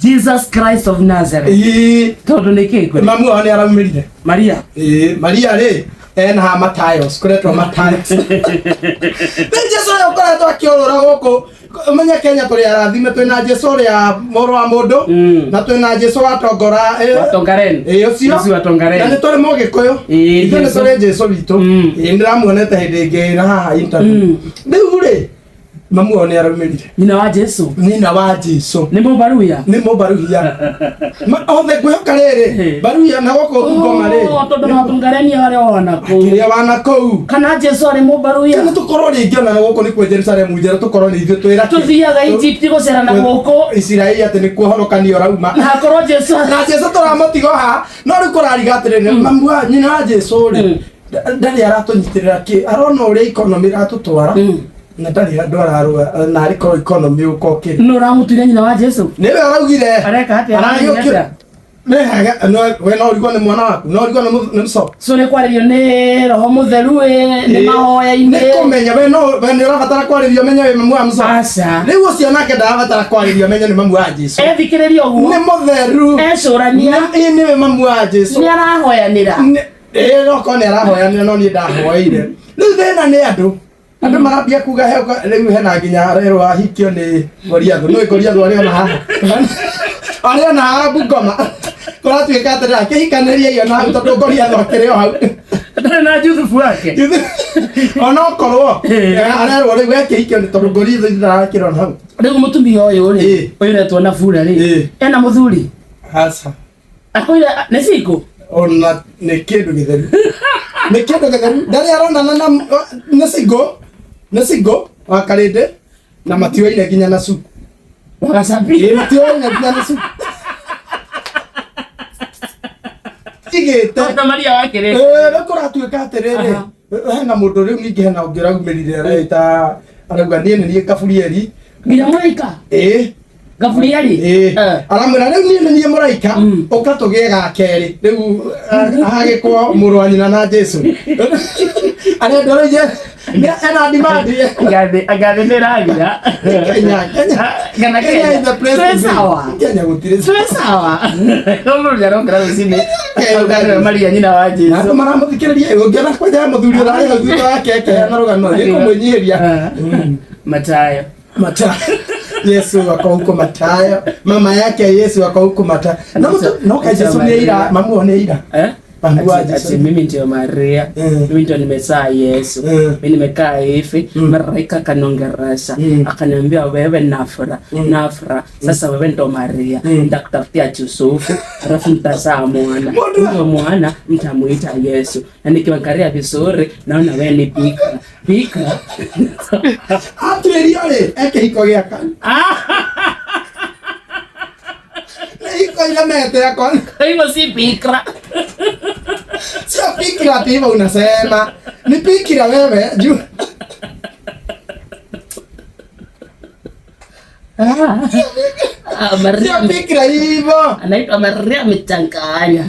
Jesus Christ of Nazareth. Ĩĩ. Tondũ nĩ kĩ kwĩ? Mamu wao nĩ araumĩrire. Maria. Ĩĩ, Maria rĩ ena ha Matayos, kũretwo Matayos. Nĩ Jesu ũrĩa ũkoretwo akĩũrũra gũkũ. Ũmenye Kenya tũrĩ arathime, twĩna Jesu ũrĩa mũrũ wa mũndũ na twĩna Jesu wa Tongora Wa Tongaren. Ĩĩ, ũcio. Ũcio wa Tongaren. Na nĩ tũrĩ Mũgĩkũyũ. Ĩĩ, Ithuĩ nĩ Jesu. tũrĩ Jesu witũ. Ĩĩ, nĩndĩramuonete hĩndĩ ĩngĩ na haha interview. Rĩu rĩ, mamu wao nĩ araumĩrire. Nyina wa Jesu. Nyina wa Jesu. Nĩ mũbaruya. Nĩ mũbaruhia. Othe ngwĩhoka rĩrĩ, baruhia na gũkũ Bungoma rĩ. Oh, tondũ na Tongaren arĩ o na kũu. Kĩrĩa wana kũu. Kana Jesu arĩ mũbaruya. Kana tũkorwo rĩngĩ ona na gũkũ nĩkuo Jerusalemu njerũ, tũkorwo nĩ ithuĩ twĩra kĩ? Tũthiaga Egypt gũcera na gũkũ. Isiraeli atĩ nĩkuo horokanio ũrauma. Na hakorwo Jesu. Na Jesu tũramũtiga haha. No rĩu kũrariga atĩrĩrĩ, mamu wa nyina wa Jesu rĩ, ndarĩ aratũnyitĩrĩra kĩ arona ũrĩa economy ĩratũtwara na ndarĩ handũ ararũa na arĩ korwo economy ũka ũkĩrĩ. Nũ ũramũtuire nyina wa Jesu? Nĩwe araugire. Areka atĩa? Aragĩũkĩra. Nĩhaga no we no ũrigwo nĩ mwana waku, no ũrigwo nĩ mũco. So nĩ kwarĩrio nĩ roho mũtheru ĩ, nĩ mahoya-inĩ. Nĩ kũmenya we no we nĩ ũrabatara kwarĩrio menye wĩ mamu wa mũco. Aca. Rĩu ũcio nake ndarabatara kwarĩrio menye nĩ mamu wa Jesu. Ethikĩrĩria ũguo. Nĩ mũtheru. Ecũrania. Ĩ nĩwe mamu wa Jesu. Nĩ arahoyanĩra. Ĩĩ no korwo nĩ arahoyanĩra no niĩ ndahoeire. Rĩu thĩna nĩ andũ. Andũ marambia kuga he rĩu hena nginya arerwo ahikio nĩ Goliathũ. Nĩ Goliathũ arĩ ona haha. Arĩ ona haha Bungoma. Kũratuĩka atĩrĩ akĩhikanĩria iyo na hau tondũ Goliathũ akĩrĩ o hau. Ndarĩ na Juthubu wake. Ona okorwo arerwo rĩu ekĩhikio nĩ tondũ Goliathũ ndarakĩrĩ ona hau. Rĩu mũtumia ũyũ rĩ, ũyũ ũretwo na bura rĩ, ena mũthuri? Aca. Akwĩra nĩ single? Ona nĩ kĩndũ gĩtheru. Nĩ kĩndũ gĩtheru. Ndarĩ aronana na nĩ single. Nĩ single wa Karĩndĩ na matioine nginya na cuku. Wagacabi. Ĩĩ matioine nginya na cuku. Tigĩte. Ota Maria wa Kĩrĩndĩ. Ĩĩ rĩu kũratuĩka atĩrĩrĩ. Hena mũndũ rĩu ningĩ hena ũngĩ ũraumĩrire areita arauga niĩ nĩ niĩ Kaburieri. Nginya mũraika. Ĩĩ. Gaburieli. Ĩĩ. Aramwĩra rĩu niĩ nĩ niĩ mũraika, ũka tũgĩe ga kerĩ. Rĩu hagĩkwo mũrũ wa nyina na Jesu. Arenda rĩu ena demand. Ngathĩ nĩ ĩrathira. Kenya, Kenya. Kana Kenya Kenya. is the place Twĩ to be. sawa. Kenya gũtirĩ. Twĩ sawa. Mũndũ nĩarokĩra rũcinĩ. Kenya. Auga nĩwe Maria nyina wa Na Jesu. andũ maramũthikĩrĩria ũngĩona kwanja mũthuri ũrarĩ hau thutha wake akĩheana rũgano gĩkũmwĩnyihĩria. Matayo. Matayo. Yesu ako huko Matayo. Mama yake Yesu ako huko Matayo. No no ka Yesu ni ira, mamu ni ira. Eh? Mamu wa Ati, Yesu. ati mimi ndio Maria. Mimi ndio nimezaa Yesu. Mimi nimekaa hivi, malaika akaniongelesha. Akaniambia wewe nafra, nafra. Sasa wewe ndo Maria. Nitakutafutia Yusufu, alafu mtazaa mwana. Huyo mwana mtamuita Yesu. Na nikiangalia vizuri naona wewe ni bikira. Bikira. Atuĩrio rĩ, ekĩhiko gĩaka. Nĩ hiko iremete akwa. Kwa hivyo si bikira. Sio bikira ati hivyo unasema. Ni bikira wewe juu. Ah, Maria Sio bikira hivyo. Anaitwa Maria Mchanganya.